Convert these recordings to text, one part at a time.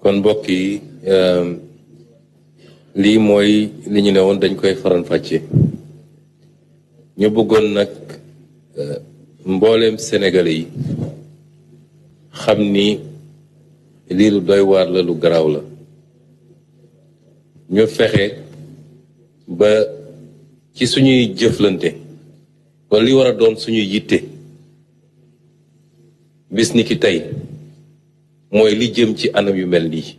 kon mbokk yi lii mooy li ñu ne woon dañ koy faran fàcce ñu bëggoon nag mbooleem Sénégalais yi xam ni lii lu doy waar la, lu garaaw la. ñu fexe ba ci suñuy jëflante wala li war a doon suñuy yitte bis ni ki tey mooy li jëm ci anam yu mel nii,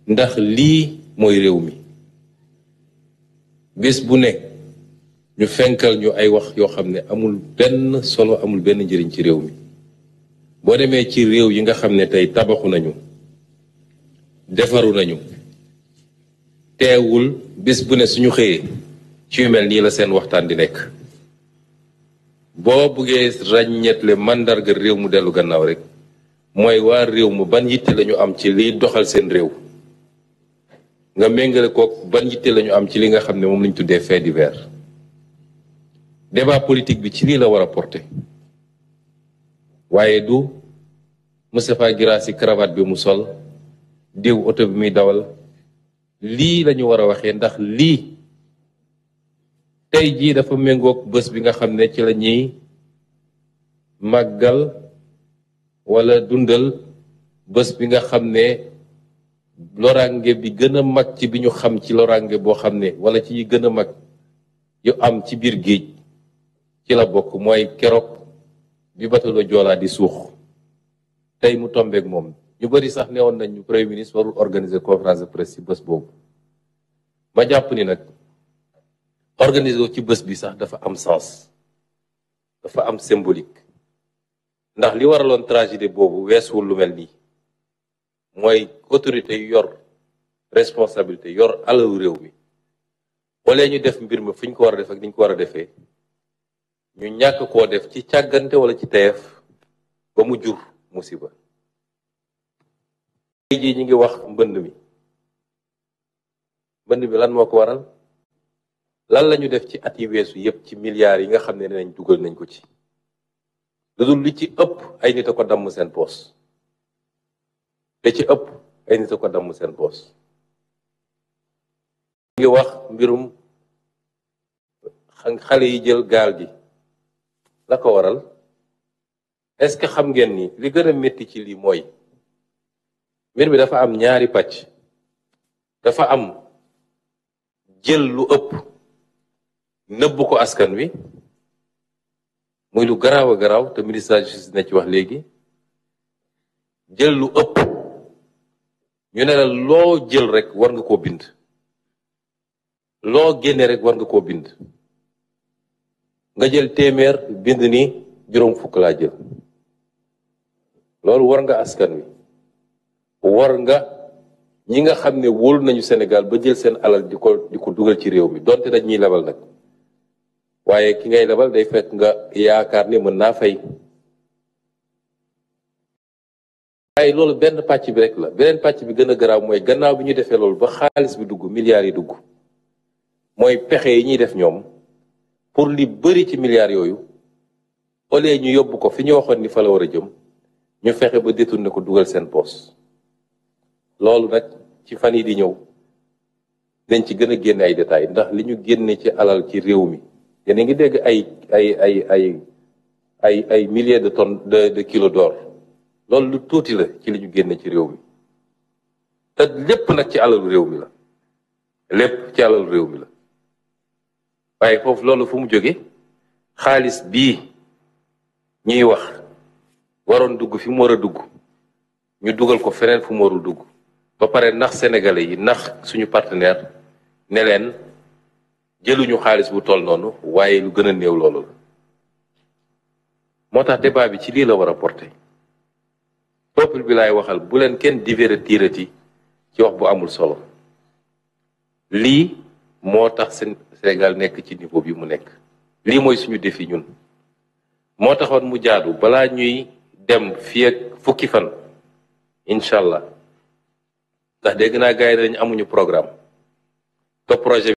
ndax lii mooy réew mi. bés bu ne ñu fenkal ñu ay wax yoo xam ne amul benn solo, amul benn njëriñ ci réew mi. boo demee ci réew yi nga xam ne tey tabaxu nañu, defaru nañu, teewul bés bu ne suñu xëyee ci yu mel nii la seen waxtaan di nekk. boo buggee ràññeetle màndarga réew mu dellu gannaaw rek mooy waa réew mu ban yitte lañu am ci liy doxal seen réew, nga méngale kook ban yitte lañu am ci li nga xam ne moom lañ tuddee fait divers. débat politique bi ci lii la war a porter, waaye du Moustapha Guirassy cravate bi mu sol, diw oto bi muy dawal. lii lañu war a waxee, ndax lii tey jii dafa méngoog bés bi nga xam ne ci la ñuy màggal wala dundal bés bi nga xam ne loraange bi gën a mag ci bi ñu xam ci loraange boo xam ne wala ci yi gën a mag yu am ci biir géej ci la bokk, mooy keroog bi bateau Joola di suux. tey mu tombeek moom ñu bari sax newoon nañ ñu premier ministre warul organiser conférence de presse ci bés boobu. ma jàpp ni nag organiser ci bés bi sax dafa am sens, dafa am symbolique, ndax li waraloon tragédie boobu weesuwul lu mel nii. mooy autorité yu yor responsabilité, yor alalu réew mi, wala ñu def mbir mi fi ñu ko war a def ak ni ñu ko war a defee, ñu ñàkk koo def ci càggante wala ci teef ba mu jur musiba. tey jii ñu ngi wax mbënd mi lan moo ko waral, lan la ñu def ci at yi weesu yépp ci milliards yi nga xam ne nañ dugal nañ ko ci, lu dul li ci ëpp ay nit a ko damm seen poos. te ci ëpp ay nit a ko damm seen poos. ñu ngi wax mbirum xale yi jël gaal gi, la ko waral. est-ce que xam ngeen ni li gën a métti ci lii mooy mbir mi dafa am ñaari pàcc. dafa am jël lu ëpp nëbb ko askan wi, muy lu garaaw a garaaw te ministre de la justice na ci wax léegi. jël lu ëpp ñu ne la loo jël rek war nga koo bind, loo génne rek war nga koo bind. nga jël téeméer bind ni juróom fukk laa jël. loolu war nga askan wi, war nga ñi nga xam ne wóolu nañu Sénégal ba jël seen alal di ko dugal ci réew mi, donte dañ ñuy lebal nag. waaye ki ngay lebal day fekk nga yaakaar ni mën naa fay. waaye loolu benn pàcc bi rek la. beneen pàcc bi gën a garaaw mooy gannaaw bi ñu defee loolu ba xaalis bi dugg, milliards yi dugg, mooy pexe yi ñuy def ñoom pour li bëri ci milliards yooyu, au lieu ñu yóbbu ko fi ñu waxoon ni fa la war a jëm, ñu fexe ba détourné ko dugal seen poos. loolu nag ci fan yi di ñëw dañ ci gën a génne ay détails, ndax li ñu génne ci alal ci réew mi, yéen a ngi dégg ay milliers de tonnes de kilos d'or. loolu lu tuuti la ci li ñu génne ci réew mi, te lépp nag ci alalu réew mi la. lépp ci alalu réew mi la. waaye foofu loolu fu mu jóge? xaalis bii ñuy wax waroon dugg fi mu war a dugg, ñu dugal ko feneen fu mu warul dugg, ba pare nax sénégalais yi, nax suñu partenaire ne leen jëluñu xaalis bu toll noonu, waaye lu gën a néew loolu la. moo tax débat bi ci lii la war a porter. peuple bi laay waxal, bu leen kenn divertirati ci wax bu amul solo. lii moo tax Sénégal nekk ci niveau bi mu nekk. lii mooy suñu défi ñun. moo taxoon mu jaadu balaa ñuy dem fii ak fukki fan incha allah, ndax dégg naa gars yi dañu amuñu programme te projet